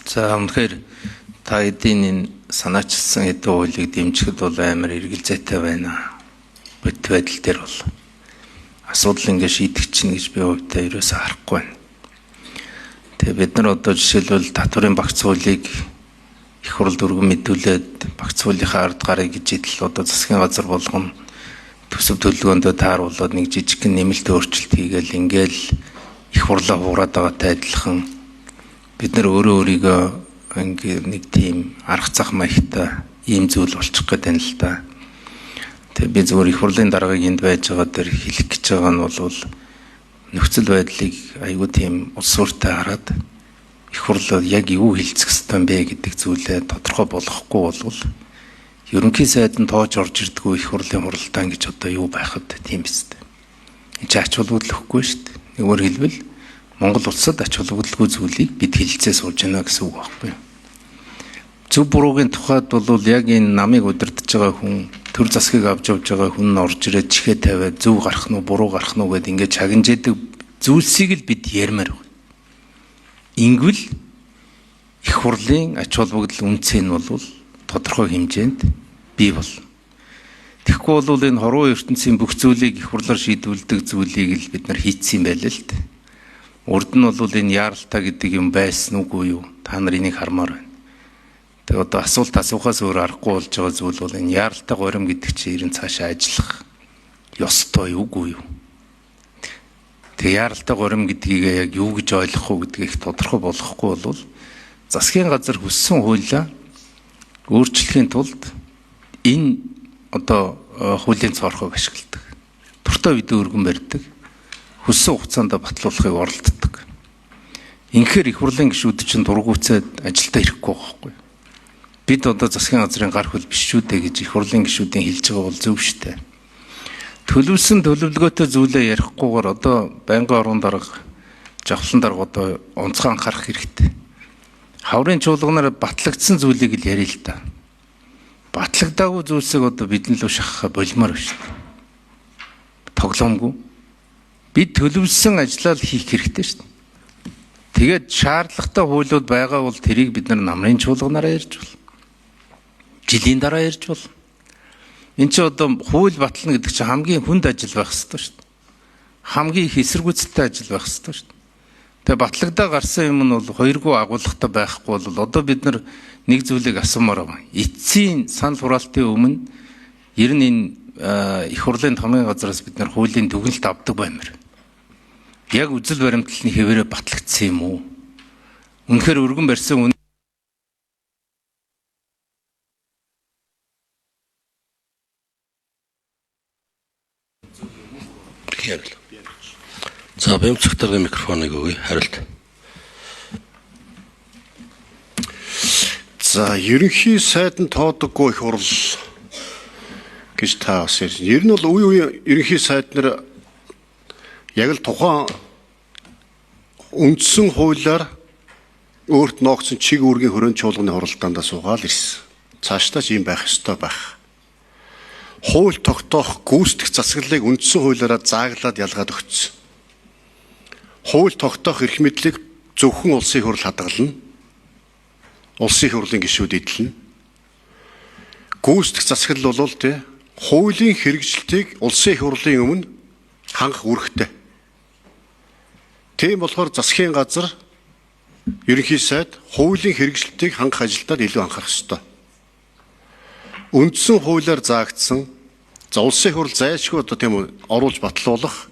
За үнэхээр та хэдийн энэ санаачилсан хэдэн хуулийг дэмжихэд бол амар эргэлзээтэй байна. Бодит байдал дээр бол асуудал ингэ шийдэгч чинь гэж би хувьдаа ерөөсөө харахгүй байна. Тэгээ бид нар одоо жишээлбэл татварын багц хуулийг их хурл өргөн мэдүүлээд багц хуулийнхаа ард гарыг гэж идэл одоо засгийн газар болгоно төсөв төлөвлөгөөндөө тааруулаад нэг жижигхэн нэмэлт өөрчлөлт хийгээл ингээл их хурлаа хуураад байгаатай адилхан бид нар өөрөө өөрийгөө ингээ нэг тийм арга зах маягтай ийм зүйл болчих гээд байна л да. Тэгээ би зөвхөн их хурлын даргаыг энд байж байгаа дээр хэлэх гэж байгаа нь бол нөхцөл байдлыг айгүй тийм улс суурьтай хараад их хурл яг юу хэлцэх ёстой юм бэ гэдэг зүйлээ тодорхой болгохгүй болвол ерөнхий сайд нь тоож орж ирдгүү их хурлын хуралдаан гэж одоо юу байхад тийм биз дээ. Энд чинь ач холбогдол өгөхгүй шүү дээ. Нэггээр хэлбэл Монгол улсад ач холбогдолгүй зүйлийг бид хэлцээ сууж байна гэсэн үг байхгүй юу? Зөв буруугийн тухайд бол яг энэ намыг удирдах байгаа хүн, төр засгийг авч явж байгаа хүн нь орж ирээд чихээ тавиад зөв гарах нь уу, буруу гарах нь уу гэд ингээд чагнажээдэг зүйлсийг л бид ярмаар байна. Ингэвэл их хурлын ач холбогдол үнцэн нь бол тодорхой хэмжээнд бий болно. Тэгэхгүй бол энэ хорвоо ертөнцийн бүх зүйлийг их хурлаар шийдвүлдэг зүйлийг л бид нар хийцсэн юм байл л дээ. Урд нь бол энэ яаралтай гэдэг юм байсан үгүй юу? Та нар энийг хармаар байна. Тэгээ одоо асуулт асуухаас өөр аргагүй болж байгаа зүйл бол энэ яаралтай горим гэдэг чинь ерэн цаашаа ажиллах ёстой үгүй юу? Тэгээ яаралтай горим гэдгийг яг юу гэж ойлгох уу гэдгийг их тодорхой болгохгүй бол засгийн газар хүссэн хуулиа өөрчлөхийн тулд энэ одоо хуулийн цоорхойг ашигладаг. Дуртай үедээ өргөн барьдаг. Хүссэн хугацаанд батлуулахыг оролддог. Инхээр их хурлын гишүүд чинь дургуйцаад ажилдаа ирэхгүй байгаа байхгүй юу? Бид одоо засгийн газрын гар хөл биш шүү дээ гэж их хурлын гишүүдийн хэлж байгаа бол зөв шүү дээ. Төлөвлөсөн төлөвлөгөөтэй зүйлээ ярихгүйгээр одоо байнгын орон дарга, жавхлан дарга одоо онцгой анхаарах хэрэгтэй. Хаврын чуулганаар батлагдсан зүйлийг л ярил л да. Батлагдаагүй зүйлсийг одоо бидний лөө шахах болмоор байна шүү дээ. Тоглоомгүй. Бид төлөвлөсөн ажлаа л хийх хэрэгтэй шүү дээ. Тэгээд шаардлагатай хуулиуд байгаа бол тэрийг бид нар намрын чуулганаараа ярьж болно. Жилийн дараа ярьж болно. Энд чи одоо хууль батлна гэдэг чинь хамгийн хүнд ажил байх ёстой шүү дээ. Хамгийн их эсэргүүцэлтэй ажил байх ёстой шүү дээ. Тэгээ батлагдаа гарсан юм нь бол хоёргүй агуулгатай байхгүй бол одоо бид нар нэг зүйлийг асуумаар байна. Эцсийн санал хураалтын өмнө ер нь энэ их хурлын томьёо газраас бид нар хуулийн дүгнэлт авдаг баймар. Яг үзэл баримтлалны хэвээрээ батлагдсан юм уу? Үнэхээр өргөн барьсан За Бямцагтаргын микрофоныг өгье. Хариулт. За ерөнхий сайд нь тоодоггүй их хурл гэж та бас ярьж. Ер нь бол үе үе ерөнхий сайд нар яг л тухайн үндсэн хуулиар өөрт ноогдсон чиг үүргийн хөрөн чуулганы хуралдаандаа суугаал ирсэн. Цаашдаа ч ийм байх ёстой байх. Хууль тогтоох гүйцэтгэх засаглалыг үндсэн хуулиараа зааглаад ялгаад өгсөн. Хууль тогтоох эрх мэдлийг зөвхөн улсын хурл хадгална. Улсын хурлын гишүүд эдлэнэ. Гүйцэтгэх засаглал бол тэ хуулийн хэрэгжилтийг улсын хурлын өмнө хангах үүрэгтэй. Тийм болохоор засгийн газар ерөнхий сайд хуулийн хэрэгжилтийг хангах ажилдаа илүү анхаарах ёстой. Үндсэн хуулиар заагдсан за улсын хурл зайлшгүй одоо тийм оруулж батлуулах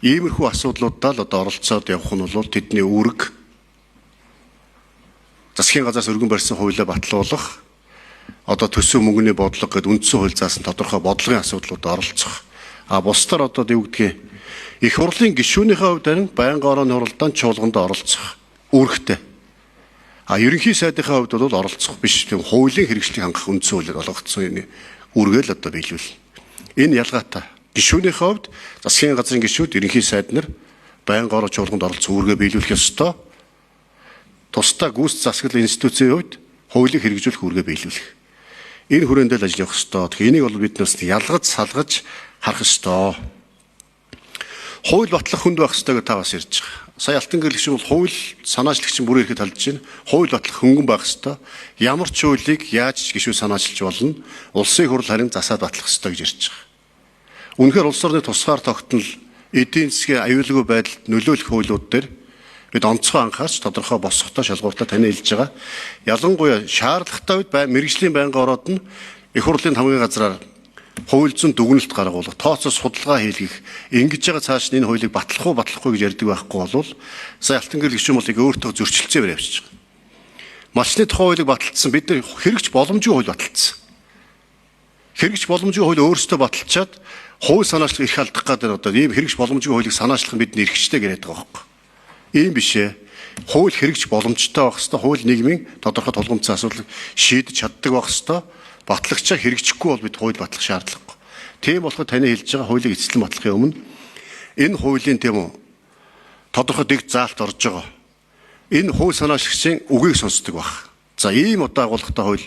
иймэрхүү асуудлуудаа л одоо оролцоод явах нь бол тэдний үүрэг. Засгийн газраас өргөн барьсан хуулиа батлуулах одоо төсөв мөнгөний бодлого гэдээ үндсэн хууль заасан тодорхой бодлогын асуудлуудад оролцох. А бусдаар одоо юу гэдгийг их хурлын гишүүнийхээ хувьд харин байнгын орооны хуралдаанд чуулганд оролцох үүрэгтэй. А ерөнхий сайдынхаа хувьд бол оролцох биш тийм хуулийн хэрэгжлийг хангах үндсэн хуулиар олгогдсон үүргээ л одоо биелүүл. Энэ ялгаатай. Гишүүнийхээ хувьд засгийн газрын гишүүд ерөнхий сайд нар байнгын ороо чуулганд оролцох үүргээ биелүүлэх ёстой. Тусдаа гүйцэтгэх засаглал институцийн хувьд хуулийг хэрэгжүүлэх үүргээ биелүүлэх. Энэ хүрээнд л ажил явах ёстой. Тэгэхээр энийг бол бид нас ялгаж салгаж харах ёстой. Хууль батлах хүнд байх ёстой гэж та бас ярьж байгаа. Сая Алтан гэрэл гишүүн бол хууль санаачлагч бүрийн эрхэд талдж байна. Хууль батлах хөнгөн байх ёстой. Ямар ч хуулийг яаж ч гишүүн санаачилж болно. Улсын хурл харин засаад батлах ёстой гэж ярьж байгаа. Үнэхээр улс орны тусгаар тогтнол эдийн засгийн аюулгүй байдалд нөлөөлөх хуулиуд дээр бид онцгой анхаарч тодорхой босготой шалгууртай таны хэлж байгаа. Ялангуяа шаардлагатай үед мэргэжлийн байнгын ороод нь их хурлын хамгийн газраар хууль зүйн дүгнэлт гаргуулах, тооцоо судалгаа хийлгэх, ингэж байгаа цааш нь энэ хуулийг батлах уу, батлахгүй гэж ярьдаг байхгүй болвол сая Алтан гэрэл гишүүн болыг өөртөө зөрчилцээвэр явчихж байгаа. Малчны тухай хуулийг баталсан бид нар хэрэгж боломжгүй хууль баталсан. Хэрэгж боломжгүй хууль өөрсдөө баталчаад хууль санаачлах эрх алдах гэдэг одоо ийм хэрэгж боломжгүй хуулийг санаачлах нь бидний эрхчтэй яриад байгаа байхгүй. Ийм биш ээ. Хууль хэрэгж боломжтой байх хэвээр, хууль нийгмийн тодорхой тулгымцсан асуудлыг шийдэж чаддаг байх хэвээр. Батлагчаа хэрэгжихгүй бол бид хууль батлах шаардлагагүй. Тийм болохоор таны хэлж байгаа хуулийг эцэслэн батлахын өмнө энэ хуулийн тийм үү тодорхой дэг заалт орж байгаа. Энэ хууль санаачлагчийн үгийг сонсдог байх. За ийм удаа агуулгатай хууль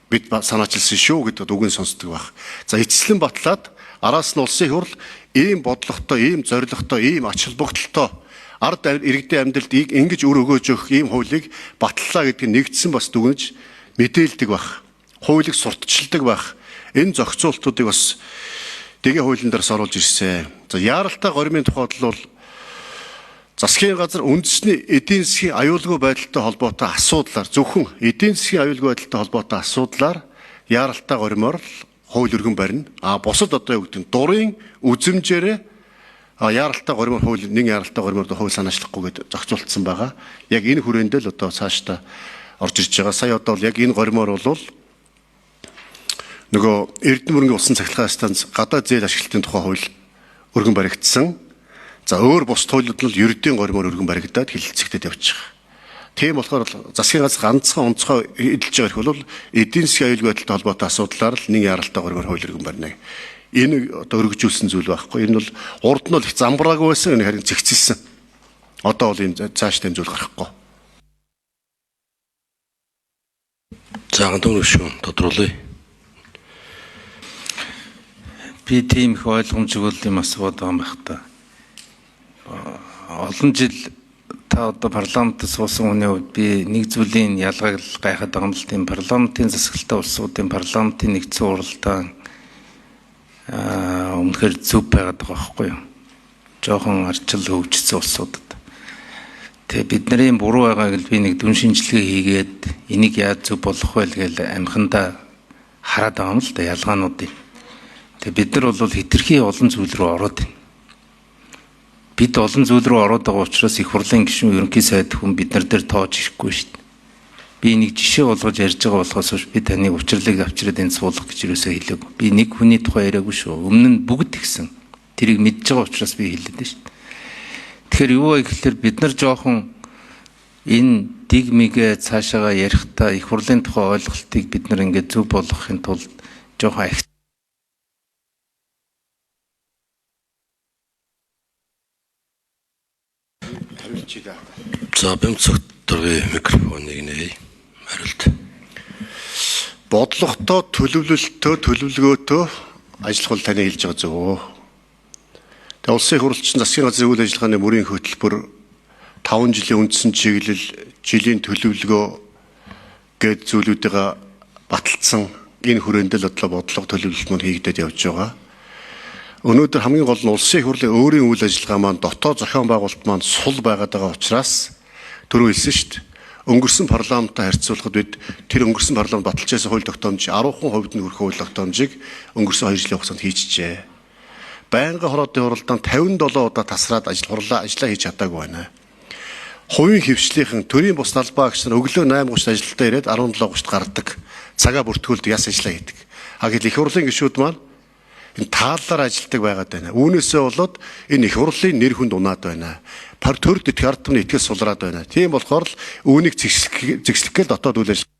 бид санаачилсан шүү гэдэгт үгийг сонсдог байх. За эцэслэн батлаад араас нь улсын хурл ийм бодлоготой, ийм зорилготой, ийм ач холбогдолтой ард иргэдийн амьдралд ингэж үр өгөөж өгөх ийм хуулийг батллаа гэдгийг нэгдсэн бас дүгнэж мэдээлдэг байх. Хуулийг сурталчилдаг байх. Энэ зохицуултуудыг бас дэгээ хуулийн дээрс оруулж ирсэн. За яаралтай горимын тухайд бол засгийн газар үндэсний эдийн засгийн аюулгүй байдалтай холбоотой асуудлаар зөвхөн эдийн засгийн аюулгүй байдалтай холбоотой асуудлаар яаралтай горимоор хууль өргөн барина. А бусад одоо юу гэдэг нь дурын үзэмжээрээ яаралтай горимоор хууль нэг яаралтай горимоор хууль санаачлахгүй гэдээ зохицуулсан байгаа. Яг энэ хүрээнд л одоо цаашдаа орж ирж байгаа. Сая одоо яг энэ горимоор бол нөгөө Эрдэнэ мөрөнгийн усан цахилгаан станц гадаад зээл ашиглалтын тухай хууль өргөн баригдсан. За өөр бус хуулиуд нь ердийн горимоор өргөн баригдаад хэлэлцэгдээд явчих. Тийм болохоор засгийн газар ганцхан онцгой эдэлж байгаа эрх бол эдийн засгийн аюулгүй байдалтай холбоотой асуудлаар л нэг яаралтай горимоор хууль өргөн барина. Энэ одоо өргөжүүлсэн зүйл байхгүй. Энэ бол урд нь бол их замбраагүй байсан, энэ харин зэгцэлсэн. Одоо бол энэ цааш тийм зүйл гарахгүй. За гандан гишүүн тодруулъя. Би тийм их ойлгомжгүй юм асууад байгаа юм байх та. Олон жил та одоо парламентд суусан хүний хувьд би нэг зүйлийн ялгааг л гайхаад байгаа юм л тийм парламентын засаглалтай улсуудын парламентын нэгдсэн уралдаан өмнөхөр зөв байгаад байгаа байхгүй юу? Жохон арчил хөгжсөн улсуудад. Тэгээ бидний буруу байгааг л би нэг дүн шинжилгээ хийгээд энийг яаж зөв болох вэ гэж амхандаа хараад байгаа юм л да ялгаануудыг. Тэгээ бид нар бол хэтэрхий олон зүйл рүү ороод байна. Бид олон зүйл рүү ороод байгаа учраас их хурлын гишүүн ерөнхий сайд хүн бид нар дээр тоож ирэхгүй шүү дээ. Би нэг жишээ болгож ярьж байгаа болохоос биш би таныг учирлыг авчираад энд суулгах гэж юусоо хэлээгүй. Би нэг хүний тухай яриаггүй шүү. Өмнө нь бүгд тэгсэн. Тэрийг мэдж байгаа учраас би хэлээд шүү дээ. Тэгэхээр юу вэ гэхэлэр бид нар жоохон энэ дэг мэгэ цаашаага ярихдаа их хурлын тухай ойлголтыг бид нар ингээд зөв болгохын тулд жоохон За Бямцогтөргийн микрофоныг нээе. Хариулт. Бодлоготой, төлөвлөлтөө, төлөвлөгөөтэй ажиллах бол таны хэлж байгаа зөв. Тэгээ улсын хурлчин засгийн газрын үйл ажиллагааны мөрийн хөтөлбөр 5 жилийн үндсэн чиглэл, жилийн төлөвлөгөө гээд зүйлүүдийг баталсан энэ хүрээнд л одоо бодлого төлөвлөлт мөн хийгдээд явж байгаа. Өнөөдөр хамгийн гол нь улсын хурлын өөрийн үйл ажиллагаа маань дотоод зохион байгуулалт маань сул байгаад байгаа учраас түрүү хэлсэн шүү дээ. Өнгөрсөн парламенттай харьцуулахад бид тэр өнгөрсөн парламент баталж байсан хууль тогтоомж 10% нь хүрэх хууль тогтоомжийг өнгөрсөн 2 жилийн хугацаанд хийчихжээ. Байнгын хороодын хуралдаан 57 удаа тасраад ажил хурлаа ажиллаа хийж чадаагүй байна. Хувийн хөвчлийнхэн төрийн бус талбай агч нар өглөө 8:30 ажилдаа ирээд 17:30 гардаг. Цагаа бүртгүүлдэг, яс ажиллаа хийдэг. А гэтэл их хурлын гишүүд маань энэ тааллаар ажилтдаг байгаад байна. Үүнээсээ болоод энэ их хурлын нэр хүнд унаад байна. Пар төрд итгэх ард түмний итгэл сулраад байна. Тийм болохоор л үүнийг зэгслэх гээл дотоод үйл ажиллагаа